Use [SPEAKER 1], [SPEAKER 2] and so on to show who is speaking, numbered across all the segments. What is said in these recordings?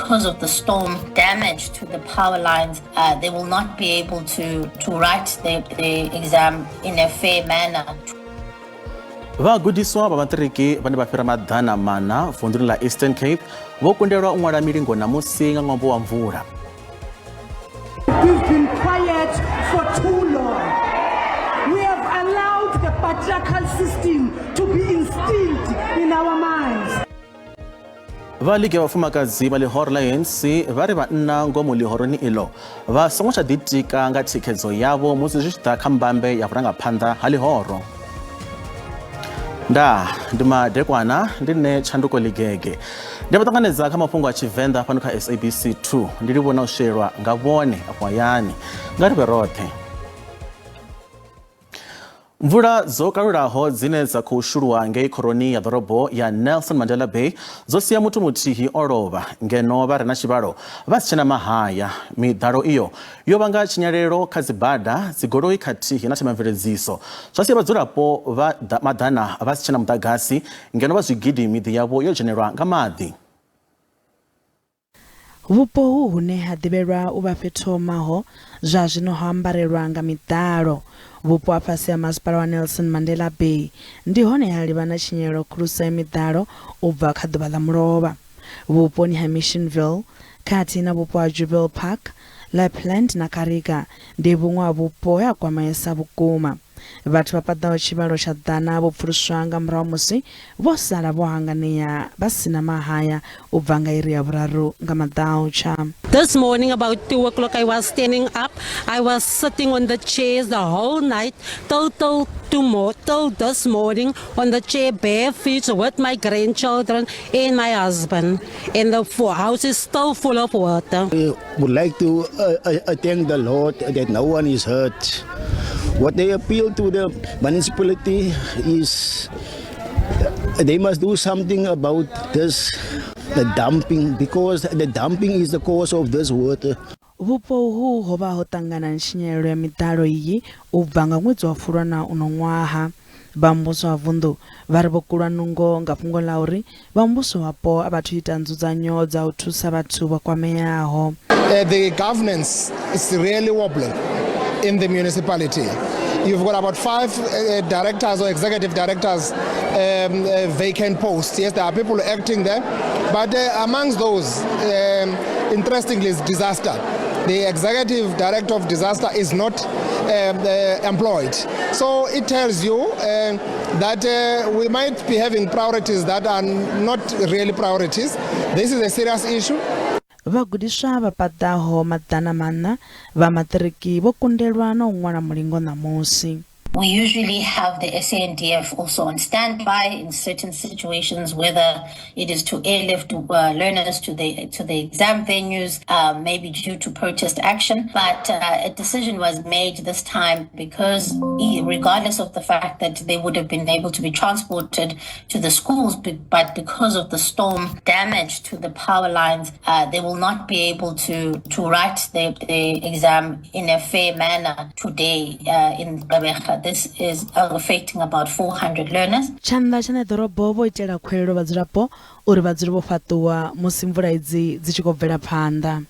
[SPEAKER 1] because of the storm damage to the power lines, they will not be able to write the exam in a fair manner.
[SPEAKER 2] Vhagudiswa vha maṱiriki vhane vha fhira 400 vunḓuni ḽa Eastern Cape vho kundelwa u ṅwala milingo ṋamusi nga ṅwambo wa mvula.
[SPEAKER 3] We've been quiet for too long. We have allowed the patriarchal system to be instilled in our minds.
[SPEAKER 2] Vha ligi ya vhafumakadzi vha ḽihoro ḽa ANC vha ri vhanna ngomu ḽihoroni iḽo vha songo tsha ḓitika nga thikhedzo yavho musi zwi tshi ḓa kha mbambe ya vhurangaphanḓa ha ḽihoro. Ndaa, ndi madekwana, ndi nṋe Tshanduko Ligege. Ndi vha ṱanganedza kha mafhungo a Tshivenḓa fhano kha SABC 2. Ndi livhona u shelwa nga vhone afho hayani. Nga ri vhe roṱhe. Mvula dzo kalulaho dzine dza khou shuluwa ngei khoroni ya ḓorobo ya Nelson Mandela Bay dzo sia muthu muthihi o lovha ngeno vha re na tshivhalo vha si tshena mahaya. Miḓalo iyo yo vhanga tshinyalelo kha dzibada, dzigoloi khathihi na themamveledziso, zwa sia vhadzulapo vha maḓana vha si tshena muḓagasi ngeno vha zwigidi miḓi yavho yo dzhenelwa nga maḓi.
[SPEAKER 4] Vhupo uhu hune ha ḓivhelwa u vha fhethu ho omaho zwa zwino ho ambarelwa nga miḓalo. Vhupo ha fhasi ha masipala wa Nelson Mandela Bay ndi hone ha livha na tshinyalelo khulusa ya miḓalo u bva kha ḓuvha ḽa mulovha. Vhuponi ha Missionville khathihi na vhupo ha Jubilee Park, Lapland na Kariega ndi vhuṅwe ha vhupo he ha kwamesa vhukuma. Vhathu vha paḓaho tshivhalo tsha ḓana vho pfuluswa nga murahu musi vho sala vho hanganea vha si na mahaya u bva nga iri ya vhuraru nga maḓautsha.
[SPEAKER 5] This morning about 2 o'clock I was standing up. I was sitting on the chairs the whole night till this morning on the chair bare feet with my grandchildren and my husband. And the house is still full of water.
[SPEAKER 6] We would like to thank the Lord that no one is hurt. What they appeal to the municipality is they must do something about this, the dumping, because the dumping is the cause of this water.
[SPEAKER 4] Vhupo uhu ho vha ho ṱangana na tshinyalelo ya miḓalo iyi u bva nga ṅwedzi wa Fulwana uno ṅwaha. Vha muvhuso wa vunḓu vha ri vho kulwa nungo nga fhungo ḽa uri vha muvhuso wapo a vhathu ita nzudzanyo dza u thusa vhathu vha kwameaho.
[SPEAKER 7] The governance is really wobbling in the municipality. You've got about 5 directors or executive directors vacant posts. Yes, there are people acting there, but amongst those, interestingly, is disaster. The executive director of disaster is not employed. So it tells you that we might be having priorities that are not really priorities. This is a serious issue.
[SPEAKER 4] Vhagudiswa vha paḓaho 400 vha maṱiriki vho kundelwa na u ṅwala mulingo ṋamusi.
[SPEAKER 1] We usually have the SANDF also on standby in certain situations, whether it is to airlift learners to the exam venues, maybe due to protest action. But a decision was made this time because, regardless of the fact that they would have been able to be transported to the schools, but because of the storm damage to the power lines, they will not be able to write the exam in a fair manner today in Gqeberha. This is affecting about 400 learners.
[SPEAKER 4] Tshanḓa tsha ṋeḓorobo vho itela khuwelelo vhadzulapo uri vha dzule vho fhaṱuwa musi mvula idzi dzi tshi khou bvela phanḓa.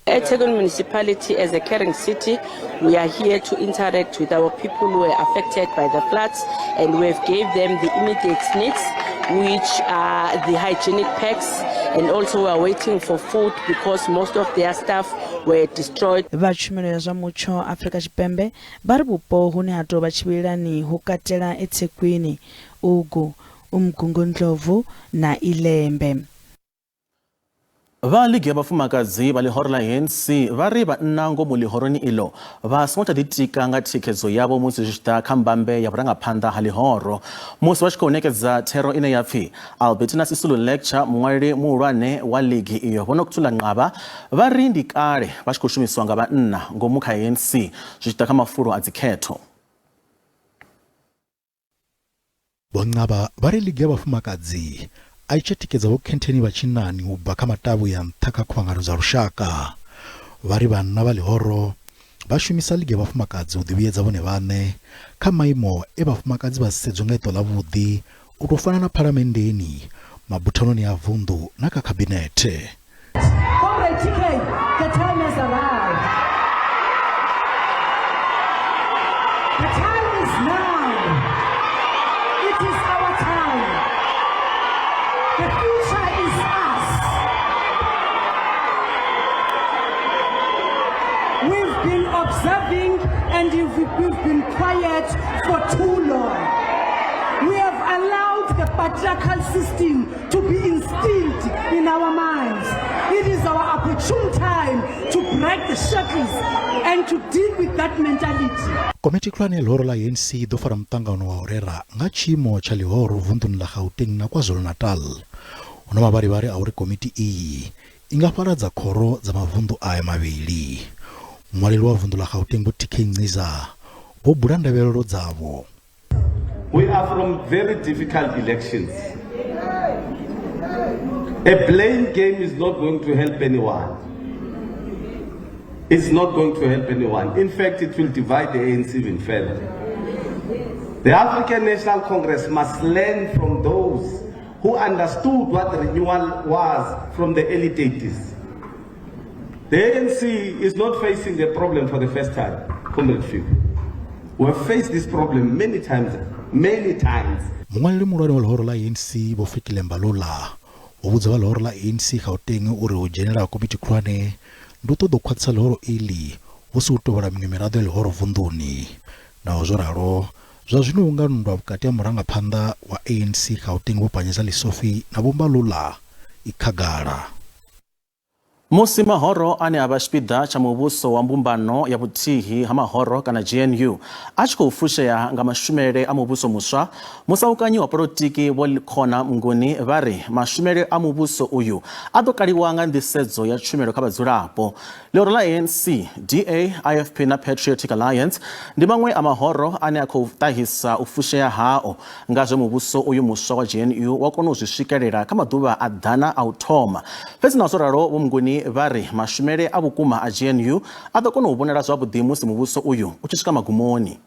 [SPEAKER 8] eThekwini Municipality, as a caring city, we are here to interact with our people who were affected by the floods, and we have gave them the immediate needs, which are the hygienic packs, and also we are waiting for food because most of their stuff were destroyed.
[SPEAKER 4] Vha tshumelo ya zwa mutsho Afrika Tshipembe vha ri vhupo hune ha tou vha tshivhilani hu katela eThekwini, Ugu, Umgungundlovu na Ilembe.
[SPEAKER 2] Vha ligi ya vhafumakadzi vha ḽihoro ḽa ANC vha ri vhanna ngomu ḽihoroni iḽo vha songo tsha ḓitika nga thikhedzo yavho musi zwi tshi ḓa kha mbambe ya vhurangaphanḓa ha ḽihoro. Musi vha tshi khou ṋekedza thero ine ya pfi Albertina Sisulu Lecture, muṅwaleli muhulwane wa ligi iyo Vho Nokuthula Nqaba vha ri ndi kale vha tshi khou shumiswa nga vhanna ngomu kha ANC zwi tshi ḓa kha mafulo a dzikhetho.
[SPEAKER 9] Vho Nqaba vha ri ligi ya vhafumakadzi a i tsha tikedza vho khetheni vha tshinnani u bva kha matavhu ya nṱha kha khuvhangano dza lushaka. Vha ri vhanna vha ḽihoro vha shumisa ligi ya vhafumakadzi u ḓivhuyedza vhone vhaṋe kha maimo e vhafumakadzi vha si sedzwe nga iṱo ḽavhuḓi u tou fana na phalamenndeni, mabuthanoni a vunḓu na kha khabinethe.
[SPEAKER 3] Comrade TK, the time has arrived. The time is now. It is our time. The future is us. We've been observing and we've been quiet for too long. We have allowed the patriarchal system to be instilled in our minds. It is our opportune time to break the shackles and to deal with that mentality.
[SPEAKER 9] Komiti khulwane ya ḽihoro ḽa ANC i ḓo fara muṱangano wa u rera nga tshiimo tsha ḽihoro vunḓuni ḽa Gauteng na KwaZulu-Natal. Hu na mavharivhari a uri komiti iyi i nga fhaladza khoro dza mavunḓu aya mavhili. Muṅwaleli wa vunḓu ḽa Gauteng Vho TK Nciza vho bula ndavhelelo dzavho.
[SPEAKER 10] We are from very difficult elections. A blame game is not going to help anyone. It's not going to help anyone. In fact, it will divide the ANC even further. The African National Congress must learn from those who understood what renewal was from the early 80s. The ANC is not facing the problem for the first time, Comrade Figo. We have faced this problem many times, many times.
[SPEAKER 9] Muṅwaleli muhulwane wa ḽihoro ḽa ANC Vho Fikile Mbalula vho vhudza vha ḽihoro ḽa ANC Gauteng uri u dzhenela ha komiti khulwane ndi u ṱoḓa u khwaṱhisa ḽihoro iḽi hu si u tovhola miṅwe miraḓo ya ḽihoro vunḓuni. Naho zwo ralo, zwa zwino hu nga nndwa vhukati ha murangaphanḓa wa ANC Gauteng Vho Panyaza Lesufi na Vho Mbalula i khagala.
[SPEAKER 2] Musi mahoro ane a vha tshipiḓa tsha muvhuso wa mbumbano ya vhuthihi ha mahoro kana GNU a tshi khou fushea nga mashumele a muvhuso muswa, musaukanyi wa polotiki Vho Likhona Mnguni vha ri mashumele a muvhuso uyu a ḓo kaliwa nga nḓisedzo ya tshumelo kha vhadzulapo. Ḽihoro ḽa ANC, DA, IFP na Patriotic Alliance ndi maṅwe a mahoro ane a khou ṱahisa u fushea hao nga zwe muvhuso uyu muswa wa GNU wa kona u zwi swikelela kha maḓuvha a ḓana a u thoma. Fhedzi naho zwo ralo, Vho Mnguni vha ri mashumele a vhukuma a GNU a ḓo kona u vhonala zwavhuḓi musi muvhuso uyu u tshi swika magumoni.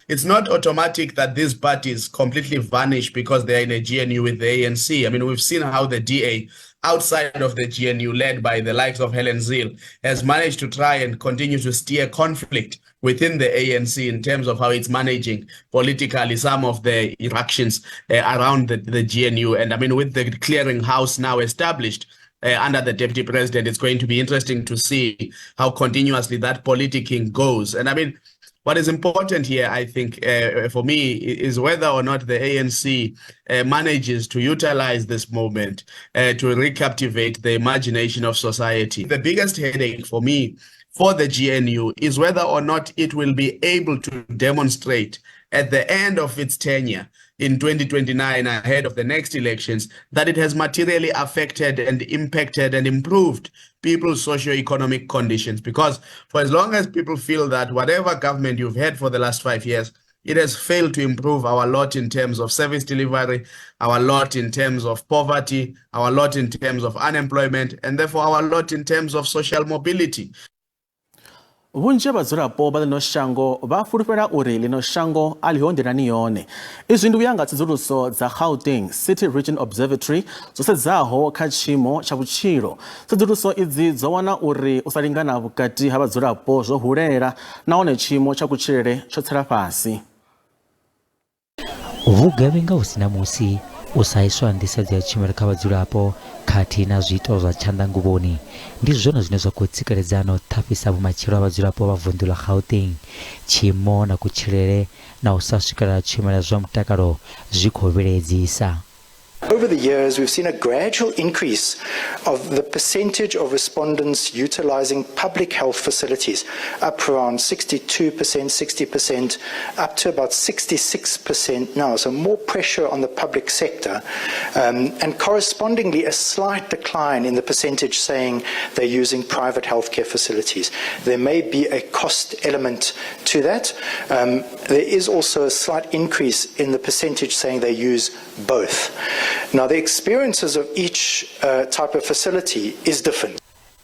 [SPEAKER 11] It's not automatic that these parties completely vanish because they are in a GNU with the ANC. I mean, we've seen how the DA, outside of the GNU, led by the likes of Helen Zille, has managed to try and continue to steer conflict within the ANC in terms of how it's managing politically some of the eruptions around the GNU. And I mean, with the clearing house now established, under the deputy president, it's going to be interesting to see how continuously that politicking goes. And I mean, what is important here, I think, for me, is whether or not the ANC manages to utilize this moment to recaptivate the imagination of society. The biggest headache for me for the GNU is whether or not it will be able to demonstrate at the end of its tenure in 2029, ahead of the next elections, that it has materially affected and impacted and improved people's socio-economic conditions. Because for as long as people feel that whatever government you've had for the last 5 years, it has failed to improve our lot in terms of service delivery, our lot in terms of poverty, our lot in terms of unemployment, and therefore our lot in terms of social mobility.
[SPEAKER 2] Vhunzhi ha vhadzulapo vha ḽino shango vha fulufhela uri ḽino shango a ḽiho nḓilani yone. Izwi ndi u ya nga tsedzuluso dza Gauteng City Region Observatory dzo sedzaho kha tshiimo tsha vhutshilo. Tsedzuluso idzi dzo wana uri u sa lingana vhukati ha vhadzulapo zwo hulela nahone tshiimo tsha kutshilele tsho tsela fhasi.
[SPEAKER 12] Vhugevhenga hu si na musi, u sa iswa ha nḓisedzo ya tshumelo kha vhadzulapo khathihi na zwiito zwa tshanḓanguvhoni ndi zwone zwine zwa khou tsikeledza na u ṱhafhisa vhumatshelo ha vhadzulapo vha vunḓu ḽa Gauteng. Tshiimo na kutshilele na u sa swikelela tshumelo ya zwa mutakalo zwi khou vhilaedzisa.
[SPEAKER 13] Over the years, we've seen a gradual increase of the percentage of respondents utilizing public health facilities, up around 62%, 60%, up to about 66% now. So more pressure on the public sector, and correspondingly a slight decline in the percentage saying they're using private healthcare facilities. There may be a cost element to that. There is also a slight increase in the percentage saying they use both. Now, the experiences of each type of facility is different.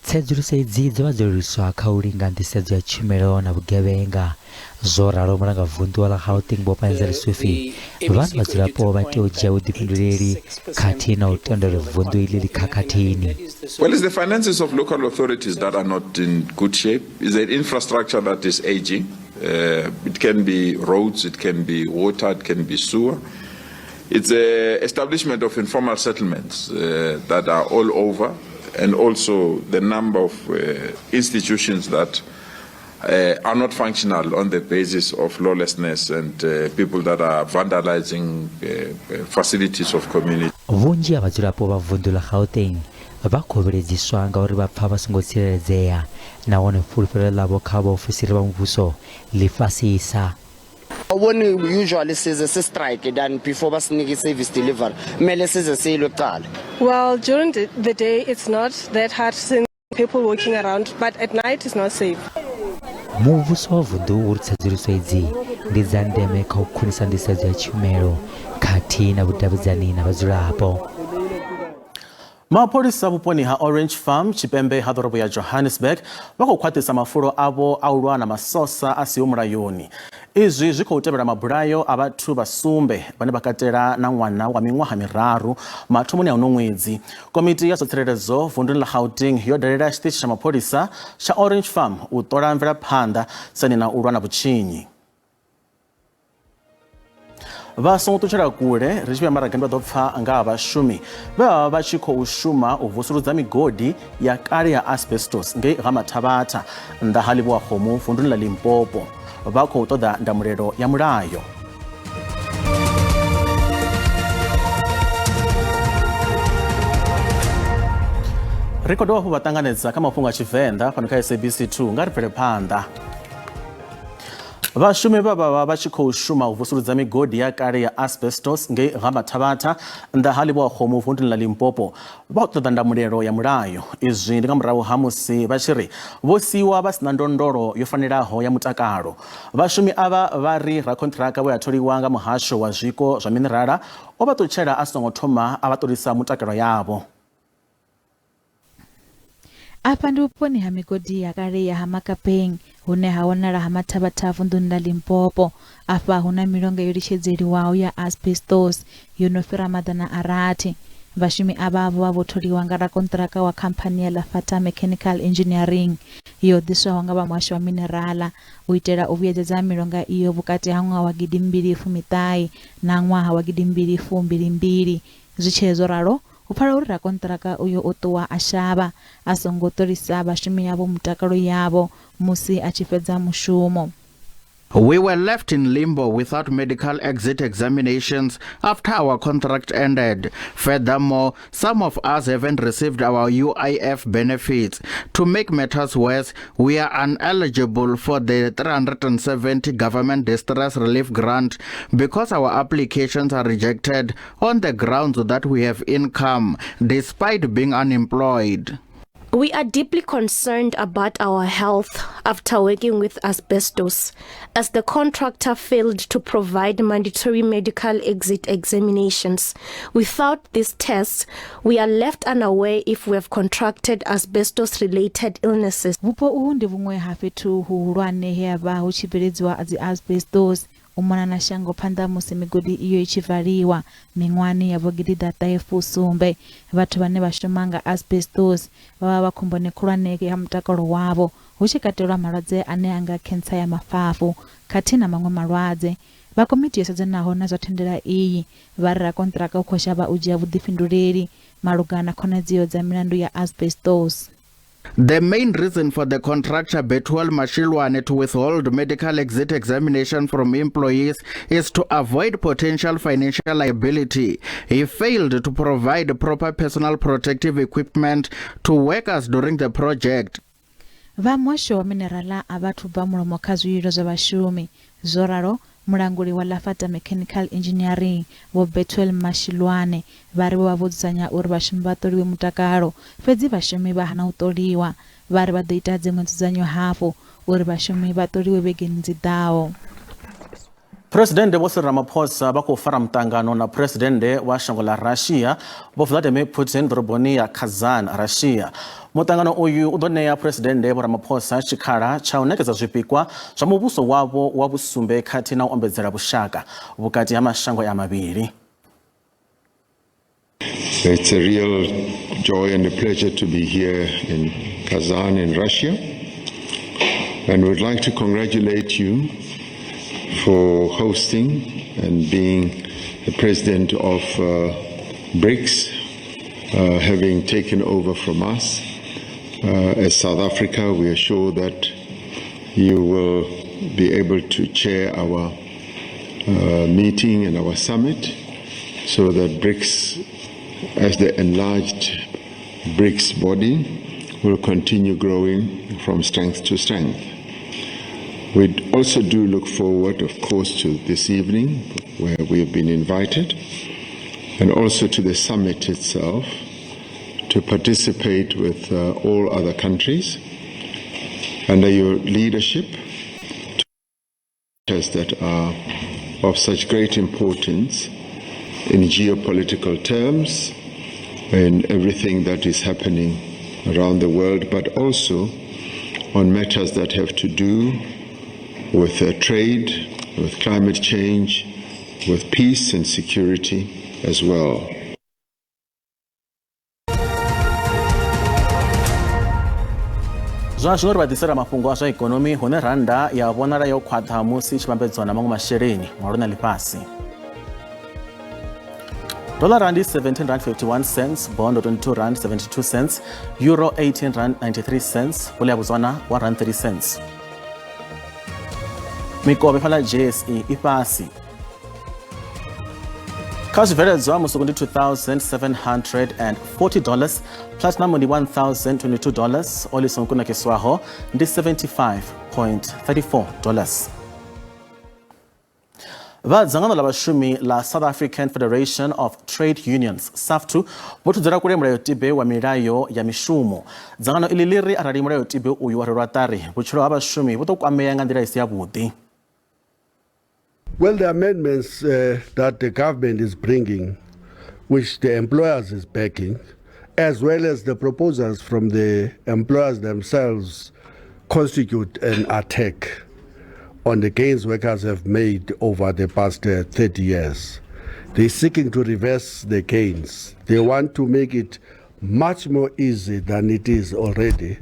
[SPEAKER 12] Tsedzuluso idzi dzo vha dzo livhiswa kha u linga nḓisedzo ya tshumelo na vhugevhenga. Zwo ralo Mulangavunḓu wa ḽa Gauteng Vho Panyaza Lesufi vha ri vhadzulapo vha tea u dzhia vhuḓifhinduleli khathihi na u tenda uri vunḓu iḽi ḽi khakhathini.
[SPEAKER 14] Well, it's the finances of local authorities that are not in good shape. It's the infrastructure that is aging. It can be roads, it can be water, it can be sewer. It's the establishment of informal settlements that are all over, and also the number of institutions that are not functional on the basis of lawlessness and people that are vandalizing facilities of community.
[SPEAKER 12] Vhunzhi ha vhadzulapo vha vunḓu ḽa Gauteng vha khou vhilaedziswa ngauri vha pfa vha songo tsireledzea nahone fulufhelo ḽavho kha vhaofisiri vha muvhuso ḽi fhasisa.
[SPEAKER 15] Awuboni usually size si strike than before basinike i-service delivery kumele size siyilwe kuqala.
[SPEAKER 16] Well, during the day it's not that hard since people walking around, but at night it's not safe.
[SPEAKER 12] Muvhuso wa vunḓu uri tsedzuluso idzi ndi dza ndeme kha u khwinisa nḓisedzo ya tshumelo khathihi na vhudavhidzani na vhadzulapo.
[SPEAKER 2] Mapholisa vhuponi ha Orange Farm tshipembe ha ḓorobo ya Johannesburg vha khou khwaṱhisa mafulo avho a u lwa na masosa a siho mulayoni. Izwi zwi khou tevhela mabulayo a vhathu vha sumbe vhane vha katela na ṅwana wa miṅwaha miraru mathomoni a uno ṅwedzi. Komiti ya zwa tsireledzo vunduni ḽa Gauteng yo dalela tshiṱitshi tsha mapholisa tsha Orange Farm u ṱola mvelaphanḓa siani na u lwa na vhutshinyi. Vha songo ṱutshela kule ri tshi vhuya maragani vha ḓo pfa nga ha vhashumi vhe vha vha vha tshi khou shuma u vusuludza migodi ya kale ya asbestos ngei ga Mathabatha nnḓa ha Livhuwakgomo vunduni ḽa Limpopo. Vha khou ṱoḓa ndamulelo ya mulayo. Ri khou dovha hafhu vha ṱanganedza kha mafhungo a Tshivenḓa fhano kha SABC 2 nga ri bvele phanḓa. Vhashumi vha vha vha tshi khou shuma u vusuludza migodi ya kale ya asbestos ngei Ga-Mathabatha nnḓa ha Livhuwakgomo vunduni ḽa Limpopo vha khou ṱoḓa ndamulelo ya mulayo. Izwi ndi nga murahu ha musi vha tshi ri vho siiwa vha si na ndondolo yo fanelaho ya mutakalo. Vhashumi avha vha ri rakhonṱhiraka we a tholiwa nga muhasho wa zwiko zwa minerala o vha ṱutshela a songo thoma a vha ṱolisa mutakalo yavho.
[SPEAKER 4] Afha ndi vhuponi ha migodi ya kale ya ha Makapeng, hune ha wanala ha Mathabatha vunḓuni ḽa Limpopo. Afha hu na milonga yo litshedzeliwaho ya asbestos yo no fhira 600. Vhashumi avha vho vha vho tholiwa nga rakonṱiraka wa khamphani ya Lafata Mechanical Engineering yo ḓiswaho nga vha muhasho wa minerala u itela u vhuyedzedza milonga iyo vhukati ha ṅwaha wa gidimbili fumi-ṱahe na ṅwaha wa gidimbili fumbili-mbili. Zwi tshee zwo ralo, Hu pfala uri rakonṱiraka uyo o ṱuwa a shavha a songo ṱolisa vhashumi avho mutakalo yavho musi a tshi fhedza mushumo.
[SPEAKER 17] We were left in limbo without medical exit examinations after our contract ended. Furthermore, some of us haven't received our UIF benefits. To make matters worse, we are ineligible for the 370 government distress relief grant because our applications are rejected on the grounds that we have income despite being unemployed.
[SPEAKER 18] We are deeply concerned about our health after working with asbestos, as the contractor failed to provide mandatory medical exit examinations. Without these tests, we are left unaware if we have contracted asbestos-related illnesses.
[SPEAKER 4] Vhupo uhu ndi vhuṅwe ha fhethu huhulwane he ha vha hu tshi bveledziwa dzi asbestos u mona na shango phanḓa ha musi migodi iyo i tshi valiwa miṅwahani ya vho gidiḓaṱahe fusumbe. Vhathu vhane vha shuma nga asbestos vha vha vha khomboni khulwane ya mutakalo wavho, hu tshi katelwa malwadze ane a nga khentsa ya mafhafhu khathihi na maṅwe malwadze. Vha komiti yo sedzanaho na zwa thandela iyi vha ri rakonṱiraka u khou shavha u dzhia vhuḓifhinduleli malugana na khonadzeo dza milandu ya asbestos.
[SPEAKER 17] The main reason for the contractor Bethuel Mashilwane to withhold medical exit examination from employees is to avoid potential financial liability. He failed to provide proper personal protective equipment to workers during the project.
[SPEAKER 4] Vha muhasho wa minerala a vha athu bva mulomo kha zwililo zwa vhashumi. Zwo ralo, Mulanguli wa Lafata Mechanical Engineering, Vho Bethuel Mashilwane, vha ri vho vha vho dzudzanya uri vhashumi vha ṱoliwe mutakalo, fhedzi vhashumi vha hana u ṱoliwa. Vha ri vha ḓo ita dziṅwe nzudzanyo hafhu uri vhashumi vha ṱoliwe vhegeni dzi ḓaho.
[SPEAKER 2] Phresidennde Vho Cyril Ramaphosa vha khou fara muṱangano na Phresidennde wa shango ḽa Russia Vho Vladimir Putin ḓoroboni ya Kazan, Russia. Muṱangano uyu u ḓo ṋea Phresidennde Vho Ramaphosa tshikhala tsha u ṋekedza zwipikwa zwa muvhuso wavho wa vhusumbe khathihi na u ombedzela vhushaka vhukati ha mashango aya mavhili.
[SPEAKER 14] It's a real joy and a pleasure to be here in Kazan in Russia. And we'd like to congratulate you for hosting and being the president of BRICS, having taken over from us. As South Africa, we are sure that you will be able to chair our meeting and our summit so that BRICS, as the enlarged BRICS body, will continue growing from strength to strength. We also do look forward, of course, to this evening, where we have been invited, and also to the summit itself, to participate with all other countries under your leadership that are of such great importance in geopolitical terms, in everything that is happening around the world, but also on matters that have to do with trade, with climate change, with peace and security as well.
[SPEAKER 2] Zwa zwino ri vha ḓisela mafhungo a zwa ikonomi hune randa ya vhonala yo khwaṱha musi i tshi vhambedzwa na maṅwe masheleni mwaloni na ḽifhasi. Dollar rand is 17 rand 51 cents, bond 22 rand 72 cents, euro 18 rand 93 cents, pula ya Botswana 1 rand 30 cents. Mikovhe fhaḽa JSE i fhasi. Kha zwibveledzwa musuku ndi $2,740, platinum ndi $1,022, oli songo kunakiswaho ndi $75.34. Vha dzangano ḽa vhashumi ḽa South African Federation of Trade Unions SAFTU vho thudzela kule mulayotibe wa milayo ya mishumo. Dzangano iḽi ḽi ri arali mulayotibe uyu wa rwelwa ṱari, vhutshilo ha vhashumi vhu ḓo kwamea nga nḓila i si yavhuḓi.
[SPEAKER 19] Well, the amendments that the government is bringing, which the employers is backing, as well as the proposals from the employers themselves, constitute an attack on the gains workers have made over the past 30 years. They're seeking to reverse the gains. They want to make it much more easy than it is already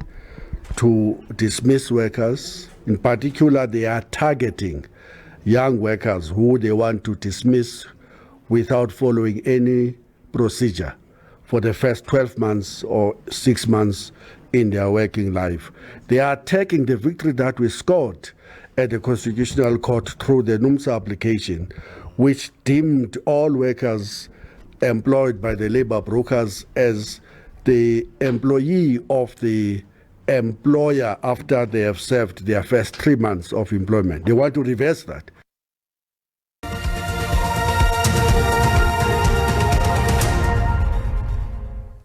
[SPEAKER 19] to dismiss workers. In particular, they are targeting young workers who they want to dismiss without following any procedure for the first 12 months or 6 months in their working life. They are taking the victory that we scored at the Constitutional Court through the NUMSA application, which deemed all workers employed by the labor brokers as the employee of the employer after they have served their first 3 months of employment. They want to reverse that.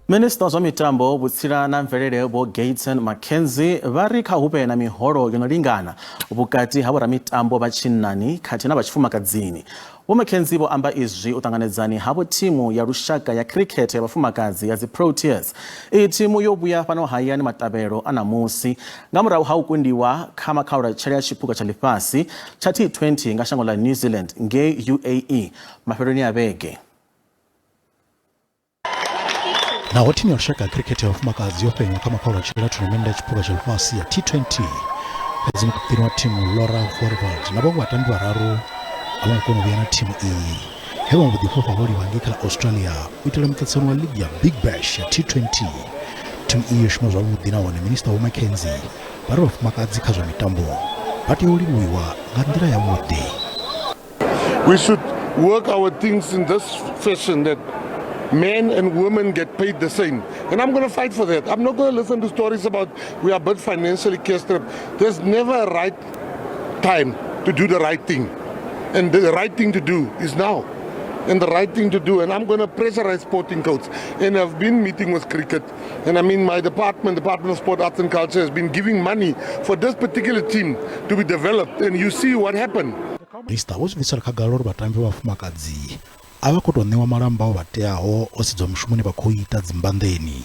[SPEAKER 2] Minista wa zwa mitambo, vhutsila na mvelele Vho Gayton McKenzie vha ri kha hu vhe na miholo yo no lingana vhukati ha vhoramitambo vha tshinnani khathihi na vha tshifumakadzini. Vho McKenzie vho amba izwi u ṱanganedzani havho thimu ya lushaka ya khirikhethe ya vhafumakadzi ya dzi Proteas. Iyi thimu yo vhuya fhano hayani maṱavhelo a ṋamusi nga murahu ha u kundiwa kha makhaulatshele ya tshiphuga tsha ḽifhasi tsha T20 nga shango ḽa New Zealand ngei UAE mafheloni a vhege.
[SPEAKER 9] Naho thimu ya lushaka ya khirikhethe ya vhafumakadzi yo fhenywa kha makhaulatshele a thonamennde ya tshiphuga tsha ḽifhasi ya T20, fhedzi mukapuṱeni wa thimu Laura Wolvaardt na vhaṅwe vhatambi vhararu a vho ngo kona u vhuya na thimu iyi he vha mbo ḓi fhufha vho livha ngei kha ḽa Australia u itela muṱaṱisano wa ligi ya Big Bash ya T20. Thimu iyi yo shuma zwavhuḓi nahone Minisiṱa Vho McKenzie vha ri vhafumakadzi kha zwa mitambo vha tea u livhuwiwa nga nḓila yavhuḓi.
[SPEAKER 19] We should work our things in this fashion that men and women get paid the same. And I'm going to fight for that. I'm not going to listen to stories about we are both financially cash-strapped. There's never a right time to do the right thing. And the right thing to do is now. And the right thing to do, and I'm going to pressurize sporting codes. And I've been meeting with cricket. And my department, Department of Sport, Arts and Culture, has been giving money for this particular team to be developed. And you see what happened.
[SPEAKER 9] Minisiṱa vho zwi bvisela khagala uri vhatambi vha vhafumakadzi a vha khou tou ṋewa malamba o vha teaho o sedzwa mushumoni vha khou ita dzimbanḓeni.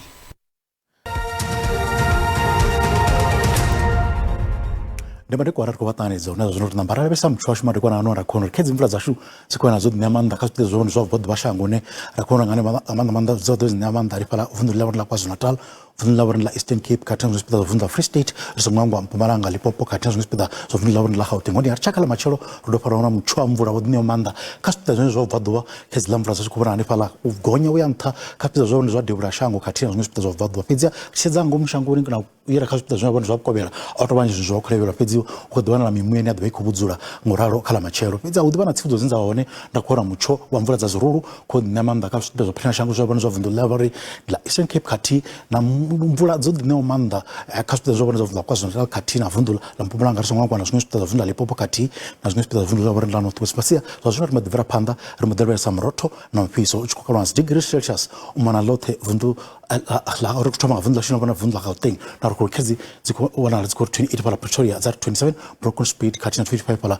[SPEAKER 9] Ndi madekwana ri khou vha ṱanganedza hune zwa zwino ri namba ra lavhelesa mutsho washu madekwana ano ra khou uri khedzi mvula dzashu dzi khou wana dzo ḓi ṋea maanḓa kha zwipiḓa zwone zwa vhuḓi vha shango hune ra khou wana nga maanḓa maanḓa dzo ḓo dzi ṋea maanḓa hanefhaḽa vunḓuni ḽa vhori ḽa KwaZulu-Natal, vunḓuni ḽa vhori ḽa Eastern Cape khathihi na zwiṅwe zwipiḓa zwa vunḓu ḽa Free State ri songo hangwa Mpumalanga, Limpopo khathihi na zwiṅwe zwipiḓa zwa vunḓu ḽa vhori ḽa Gauteng. Hone ri tshaka ḽa matshelo ri ḓo fara na mutsho wa mvula wo ḓi ṋeaho maanḓa kha zwipiḓa zwine zwa vhubvaḓuvha khedzi ḽa mvula dza tshi khou vhona hanefhaḽa u gonya u ya nṱha kha zwipiḓa zwa zwa devhula shango khathihi na zwiṅwe zwipiḓa zwa vhubvaḓuvha. Fhedziha ri tshi sedza ngomu shangoni kana u yela kha zwipiḓa zwine vha zwa vhukovhela a tou vha zwithu zwa khou lavhelelwa fhedzi hu kho ḓi wanala mimuya ine ya ḓovha i khou vhudzula nguralo kha ḽa matshelo. Fhedzi hu ḓivha na tsivhudzo dzine dza vha hone nda khou wana mutsho wa mvula dza zwirulu khou ṋea maanḓa kha zwipiḓa zwa phenela shango zwa vhone zwa vunḓu ḽa vha uri ḽa Eastern Cape khathihi na mvula dzo ḓi ṋeaho maanḓa kha zwipiḓa zwa vhone zwa vunḓu ḽa KwaZulu-Natal khathihi na vunḓu ḽa Mpumalanga ri songo hangwa na zwiṅwe zwipiḓa zwa vunḓu ḽa Limpopo khathihi na zwiṅwe zwipiḓa zwa vunḓu ḽa vha uri ḽa North West. Fhasiha zwa zwino ri mbo ḓi bvela phanḓa ri mbo ḓi lavhelesa murotho na mufhiso u tshi khou kalwa nga dzi degree Celsius u mona ḽoṱhe vunḓu ḽa ri thoma nga vunḓu ḽashu na vhona vunḓu ḽa Gauteng na ri khou khedzi dzi khou wanala dzi khou ri 28 fhaḽa Pretoria dza ri 27 Bronkhorstspruit khathihi na 25 fhaḽa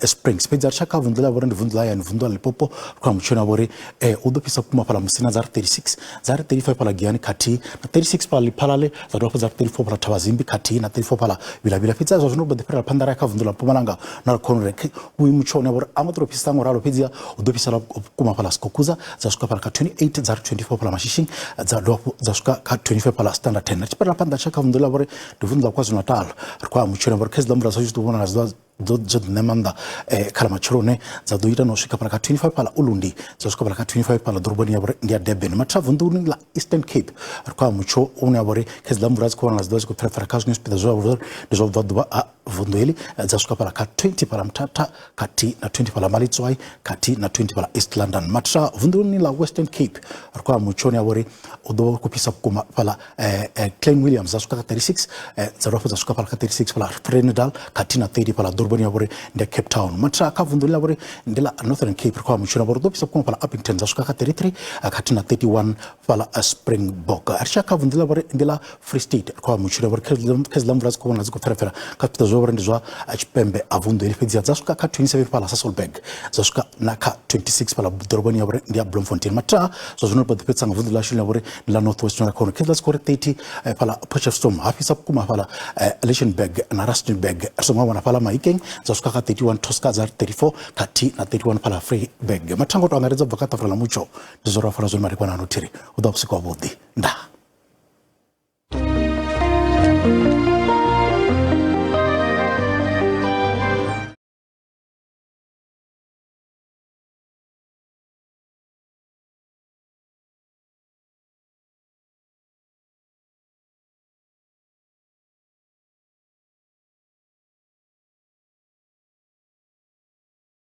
[SPEAKER 9] Springs. Fhedzi ri tshaka vunḓu ḽa vhori ndi vunḓu ḽa hayani vunḓu ḽa Limpopo ri khou amba mutshoni wa vhori hu ḓo fhisa vhukuma fhaḽa Musina dza ri 36 dza ri 35 fhaḽa Giyani khathihi na 36 fhaḽa Lephalale dza dovha hafhu dza ri 34 fhaḽa Thabazimbi khathihi na 34 fhaḽa Vilavila. Fhedzi zwa zwino ri mbo ḓi fhirela phanḓa ra ya kha vunḓu ḽa Mpumalanga na ri khou uri uyu mutsho une wa vha uri a ngo tou fhisesa ngo ralo fhedziha hu ḓo fhisela vhukuma fhaḽa Skukuza dza swika fhaḽa kha 28 dza ri 24 fhaḽa Mashishing dza dovha hafhu dza swika kha 25 fhaḽa Standerton. Ri tshi fhirela phanḓa tsha kha vunḓu ḽa vhori ndi vunḓu ḽa KwaZulu-Natal ri khou ya mutshoni wa vhori kha hedziḽa mvula dza tshi ḓo vhonala dzi dzo ḓi ṋea maanḓa kha ḽa matshelo hune dza ḓo ita na u swika fhaḽa kha 25 fhaḽa Ulundi dza swika fhaḽa kha 25 fhaḽa ḓoroboni ya vhori ndi ya Durban. Mathina vunḓuni ḽa Eastern Cape ri khou ya mutsho une wa vhori kha hedziḽa mvula dzi khou vhonala dzi ḓo vha dzi khou pfela kha zwiṅwe zwipiḓa zwe vha vhori ndi zwa vhubvaḓuvha ha vunḓu heḽi dza swika fhaḽa kha 20 fhaḽa Mthatha khathihi na 20 fhaḽa Malitswai khathihi na 20 fhaḽa East London. Mathina vunḓuni ḽa Western Cape ri khou ya mutsho une wa vha uri u ḓo vha u khou fhisa vhukuma fhaḽa Klein Williams dza swika kha 36 dza dovha hafhu dza swika fhaḽa kha 36 fhaḽa Vredendal khathihi na 30 fhaḽa ḓoroboni ya vhori ndi ya Cape Town. Mathina kha vunḓu ḽa vhori ndi ḽa Northern Cape ri khou ya mutsho une wa vha uri u ḓo fhisa vhukuma fhaḽa Upington dza swika kha 33 khathihi na 31 fhaḽa Springbok. Ri tshi ya kha vunḓu ḽa vhori ndi ḽa Free State ri khou ya mutsho une wa vha uri kha hedziḽa mvula dzi khou vhonala dzi khou pfelapfela kha zwipiḓa zwa vhori ndi zwa tshipembe ha vunḓu heḽi fhedziha dza swika kha 27 fhaḽa Sasolburg dza swika na kha 26 fhaḽa ḓoroboni ya vhori ndi ya Bloemfontein. Mathina zwa zwino ri mbo ḓi fhedzisa nga vunḓu ḽashu ḽine ḽa vha uri ndi ḽa North West khou khezwiḽa dzi khou ri 30 fhaḽa Potchefstroom ha fhisa vhukuma fhaḽa Lichtenburg na Rustenburg ri songo wana fhaḽa Mahikeng dza swika kha 31 Tosca dza 34 khathihi na 31 fhaḽa Vryburg. Mathango to angaredza bva kha ṱafula ḽa mutsho ndi zwo ro fara zwone madekwana ano thiri hu ḓo vha vhusiku havhuḓi ndaa.